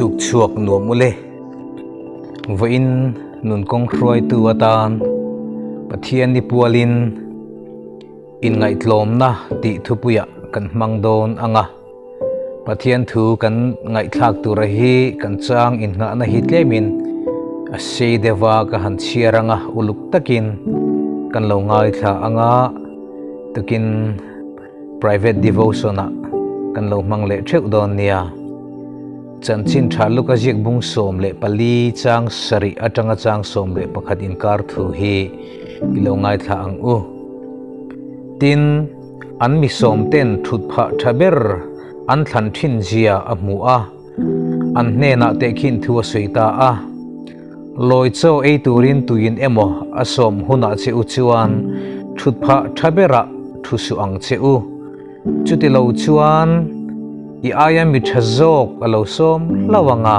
Tuk chhuak nuam ule. Vawiin nun kawng hruaitu atan Pathian ni pualin inngaihtlawmna tih thupuiah kan hmang dawn ang a. Pathian thu kan ngaihthlak tura hi kan chang inngahna hi tlemin a sei deuh a, ka han chhiar ang a, uluk takin kan lo ngaithla ang a, tukin Private devotion ah kan lo hmang leh theuh dawn nia. Chanchin tha Luka ziak bung 14 chang sarih atanga chang 11 inkar thu hi i lo ngaithla ang u. Tin, an mi sawm ten thut phah tha ber an thlan thin zia a hmu a, an hnenah tehkhin thu a sawi ta a. Lawi chaw ei turin tuin emaw a sawm hunah che u chuan thut phah tha berah thu suh ang che u. Chuti lo chuan i aia mi tha zawk a lo sawm hlauh ang a,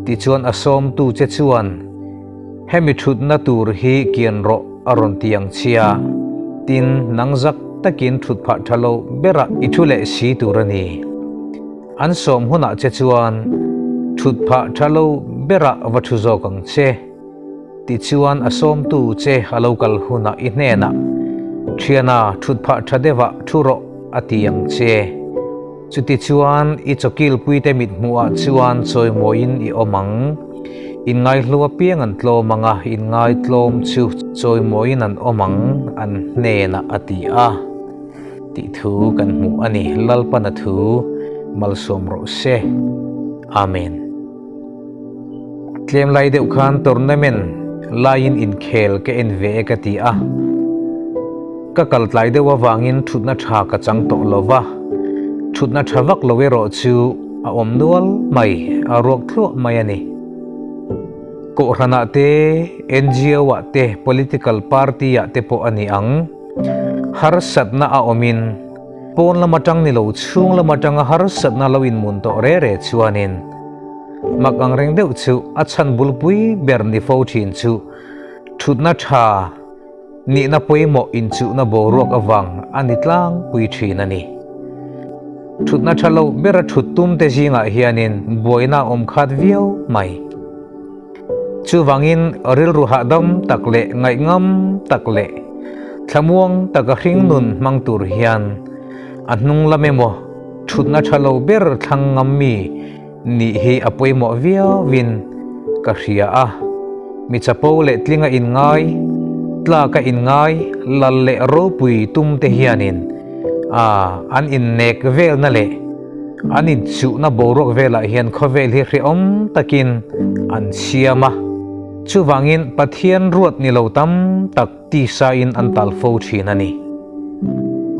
tichuan a sawmtu che chuan hemi thutna tur hi kian rawh a rawn ti ang chia. Tin, nang zak takin thut phah tha lo berah i thu leh si tur a ni. An sawm hunah che chuan thut phah tha lo berah va thu zawk ang che. Tichuan a sawmtu che a lo kal hunah i hnenah, Thiana, thut phah tha deuhah thu rawh a ti ang che. Chutichuan i chawkilpuite mithmuhah chuan chawimawiin i awm ang. Inngaihlu apiang an tlawm ang a, inngaitlawm chu chawimawiin an awm ang an hnenah a ti a. Tih thu kan hmuh a ni. Lalpana thu malsawm rawh se. Amen. Tlem lai deuh khan tournament laiin inkhel ka en ve e ka ti a. Ka kal tlai deuh avangin thutna tha ka chang tawh lo va. Thutna tha vak lo erawh chu a awm nual mai, a ruak thluah mai a ni. Kohhranah te, NGO ah te, political party ah te pawh a ni ang. Harsatna a awmin, pawn lam atang ni lo chhung lam atanga harsatna lo inmun tawh re re chuanin mak ang reng deuh chu a chhan bulpui ber ni fo thin chu thutna tha nihna pawimawh inchuhna boruak avang a ni tlangpui thin a ni. Thutna tha lo bera thut tum te zingah hianin buaina a awm khat viau mai. Chuvangin rilru hahdam tak leh ngaihngam tak leh thlamuang taka hringnun hmang tur hian a hnung lam emaw thutna tha lo ber thlang ngam mi nih hi a pawimawh viauin ka hria a. Mi chapo leh tlinga inngai, tlaka inngai, lal leh ropui tum te hianin a an innek velna leh An inchuhna boruak velah hian khawvel hi hrehawm takin an siam a, chuvangin Pathian ruat ni lo tam tak tisain an tal fo thin a ni.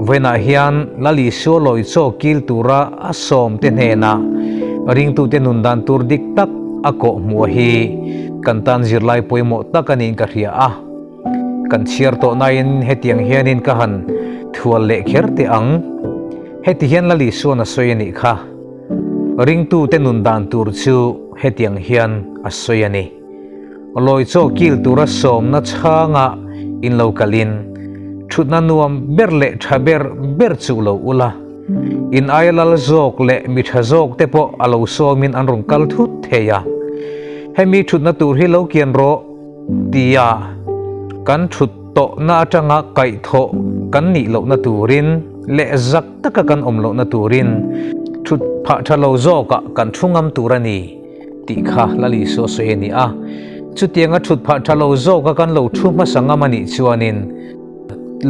Vawiinah hian Lal Isua lawi chaw kil tura a sawmte hnenah ringtute nun dan tur dik tak a kawh hmuh hi kan tan zirlai pawimawh tak a niin ka hria a. Kan chhiar tawh nain hetiang hianin ka han thual leh kher teh ang. Heti hian Lal Isuan a sawi a nih kha. Ringtute nun dan tur chu hetiang hian a sawi a ni. Lawi chaw kil tura sawmna chhanga in lo kalin thutna nuam ber leh tha ber ber chu lo ula. In aia lal zawk leh mi tha zawk te pawh a lo sawmin an rawn kal thut thei a. Hemi thutna tur hi lo kian rawh tia kan thut tawhna atanga kaihthawh kan nih lohna turin leh zak taka kan awm lohna turin thut phah tha lo zawkah kan thu ngam tur a ni tih kha Lal Isua sawi a ni a. Chutianga thut phah tha lo zawka kan lo thu hmasa ngam a nih chuanin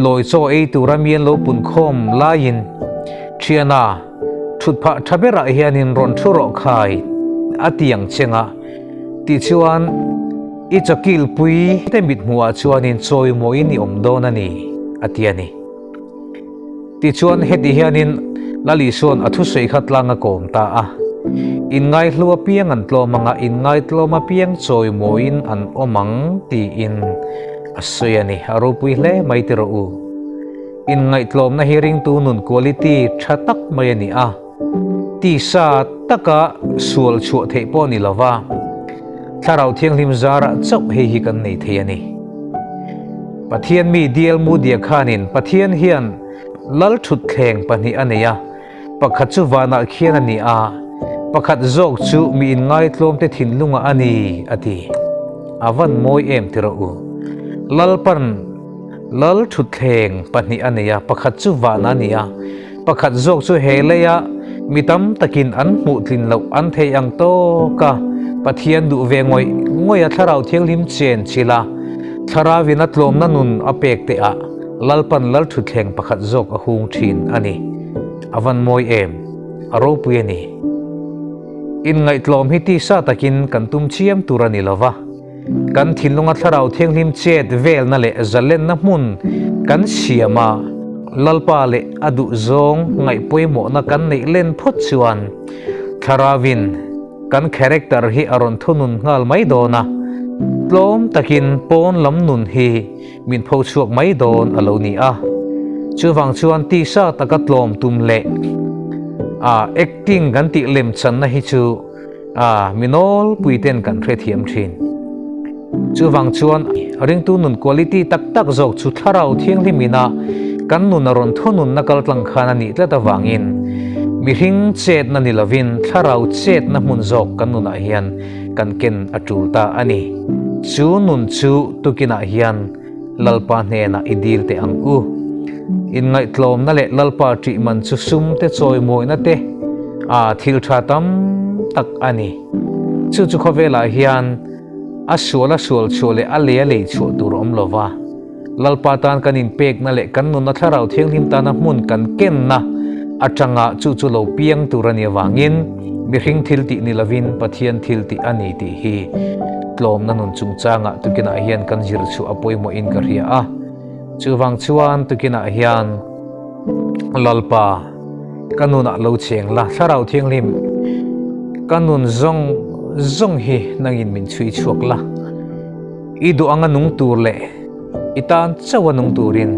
lawi chaw ei tura mi an lo pun khawm laiin Thiana thut phah tha berah hianin rawn thu rawh khai a ti ang cheng a tichuan I chawkilpui te mithmuhah chuanin chawimawiin i awm dawn a ni, a ti a ni. Tichuan heti hianin Lal Isua'n a thusawi kha tlang a kawm ta a, Inngaihlu apiang an tlawm ang a, inngaitlawm apiang chawimawiin an awm ang, tiin a sawi a ni. A ropui hle mai ti rawh u. Inngaihtlawmna hi ringtu nun quality tha tak mai a ni a, tisa taka sual chhuah theih pawh a ni lova, Thlarau Thianghlim zarah chauh hei hi kan nei thei a ni. Pathian mi DL Moody-a khanin Pathian hian lal thutthleng pahnih a nei a, pakhat chu vanah khian a ni a, Pakhat zawk chu mi inngaitlawmte thinlungah a ni, a ti. A van mawi em ti rawh u. Lalpan Lal thutthleng pahnih a nei a, pakhat chu van a ni a, pakhat zawk chu he leia mi tam takin an hmuh tlin loh an thei ang tawk a, Pathian duh ve ngawih ngawih a Thlarau Thianghlim chen chilh a, Thlarauin a tlawmna nun a pek teh ah Lalpan Lal thutthleng pakhat zawk a hung thin a ni. A van mawi em? A ropui a ni. Inngaihtlawm hi tisa takin kan tum chiam tur a ni lo va. Kan thinlunga Thlarau Thianghlim chet velna leh zalenna hmun kan siam a, Lalpa leh a duhzawng ngaihpawimawhna kan neih len phawt chuan Thlarauin kan character hi a rawn thunun nghal mai dawn a, tlawm takin pawn lam nun hi min pho chhuak mai dawn a lo ni a. Chuvang chuan tisa taka tlawm tum leh acting kan tih lemchanna hi chu A, mi nawlpui ten kan hrethiam thin. Chuvang chuan ringtu nun quality tak tak zawk chu Thlarau Thianghlim ina kan nun a rawn thununna kaltlang khan a nih tlat avangin mihring chetna ni lovin Thlarau chetna hmun zawk kan nunah hian kan ken a tul ta a ni. Chu nun chu tukinah hian Lalpa hnenah i dil teh ang u. Inngaihtlawmna leh Lalpa ṭih man chu sum te chawimawina te a thil ṭha tam tak a ni. Chu chu khawvelah hian a sual a sual chhuah leh a lei a lei chhuah tur a awm lo va. Lalpa tan kan inpekna leh kan nunna Thlarau Thianghlim tana hmun kan kenna aṭanga chu chu lo piang tur a nih avangin mihring thil tih ni lovin Pathian thil tih a ni tih hi tlawmna nun chungchangah tukinah hian kan zir chhuah a pawimawhin ka hria a. Chuvang chuan tukinah hian Lalpa ka nunah lo cheng la, Thlarau Thianghlim ka nun zawng zawng hi nangin min chhui chhuak la, i duh anga nung tur leh i tan chauh a nung turin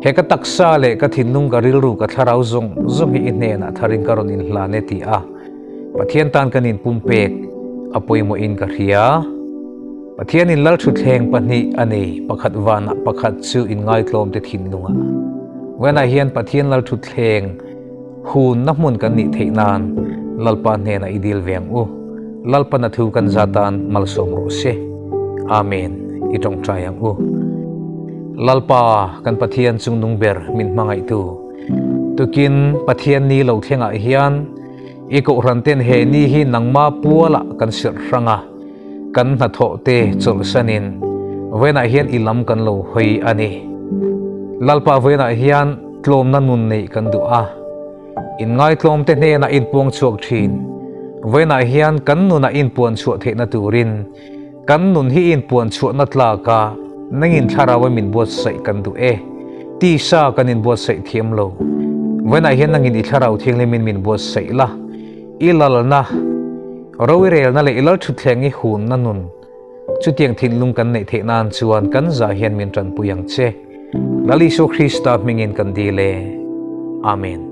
he ka taksa leh ka thinlung ka rilru ka thlarau zawng zawng hi i hnenah tharin ka rawn inhlan e ti a. Pathian tan kan inpumpek a pawimawhin ka hria. Pathianin Lalthutthleng pahnih a nei, pakhat vanah pakhat chu inngaitlawmte thinlungah. Vawiinah hian Pathian Lalthutthleng hunna hmun kan nih theih nan Lalpa hnenah i dil ve ang u. Lalpan a thu kan za tan malsawm rawh se. Amen. I tawngtai ang u. Lalpa kan Pathian chungnung ber min hmangaihtu. Tukin Pathian ni lo thlengah hian I kohhran ten he ni hi nangma pualah kan sirh hrang a, kan hnathawh te chawlhsanin vawiinah hian i lam kan lo hawi a ni. Lalpa vawiinah hian tlawmna nun neih kan duh a, inngaihtlawm te hnenah inpuang chhuak thin. Vawiinah hian kan nunah inpuan chhuah theihna turin kan nun hi inpuan chhuahna tlaka nangin thlarau a min buatsaih kan duh e. Tisa kan inbuatsaih thiam lo. Vawiinah hian nangin i thlarau thianghlimin min buatsaih la, i lalna, roirelna leh i lalthutthleng i hunna nun chutiang thinlung kan neih theih nan chuan kan zah hian min tanpui ang che. Lal Isua Krista hmingin kan dil e. Amen.